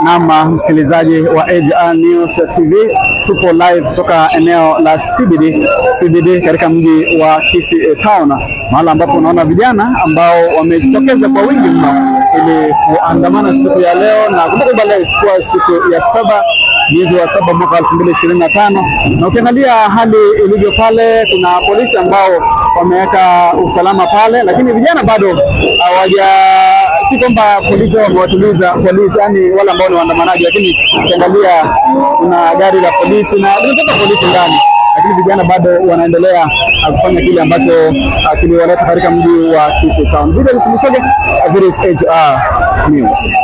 Naam, msikilizaji wa AJR News TV, tupo live kutoka eneo la CBD katika mji wa Kisii Town, mahali ambapo unaona vijana ambao wamejitokeza kwa wingi mno ili kuandamana siku ya leo. Na kumbuka leo isikuwa siku ya 7 mwezi wa 7 mwaka 2025, na ukiangalia hali ilivyo pale, kuna polisi ambao wameweka usalama pale, lakini vijana bado hawaja, si kwamba polisi wamewatuliza polisi, yani wale ambao ni waandamanaji, lakini ukiangalia kuna gari la polisi na limetoka polisi ndani, lakini vijana bado wanaendelea kufanya kile ambacho kiliwaleta katika mji wa Kisii Town. Video ni This HR News.